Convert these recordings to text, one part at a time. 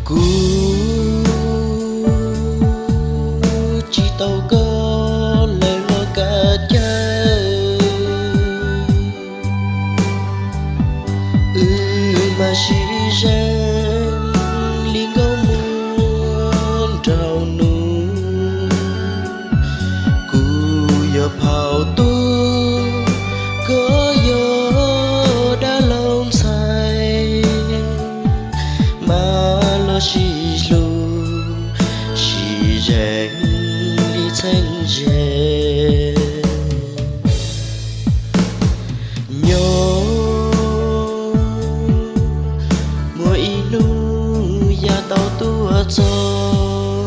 Kuv tsis tau koj lawv los kav cawm, wb mas sib zeem li nkauj muam nraug nus. Kuv yog phauj tub, koj yog dab laug ntxhais, mas los sib hlub sib zeem li txheeb ze. Nyob muaj ib hnub yav tau tuaj txog,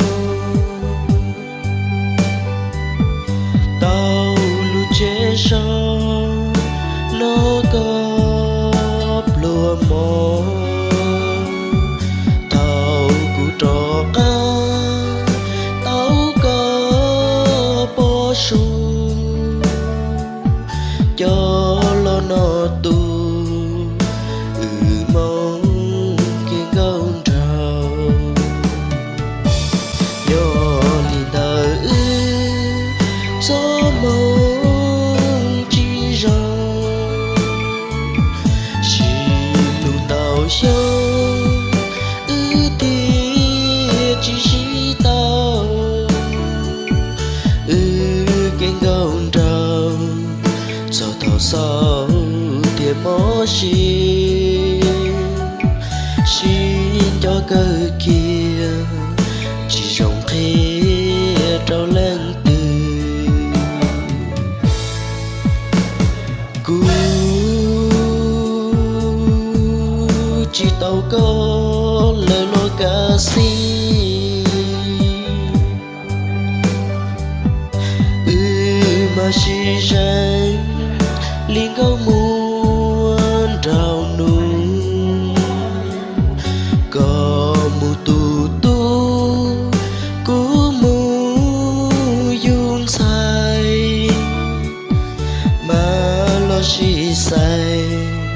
tau lub tsheb sau noj koj pluag mov, thaum kuv rov qab tau koj pob su, coj los noj tu wb moo kev nkauj nraug. Yog li ntawd wb txoj moo tsis zoo, sib hlub ntau xyoo wb thiaj tsis sib tau. Wb kev nkauj nraug txog thaum xaus thiaj mob siab, sib nco kawg kiag tsis zoo qhia rau leej twg. Kuv tsis tau koj lawv los kav xij, wb mas sib zeem li nkauj muam nraug nus. Koj mus tu tub, kuv mus yug ntxhais, mas los sib xaiv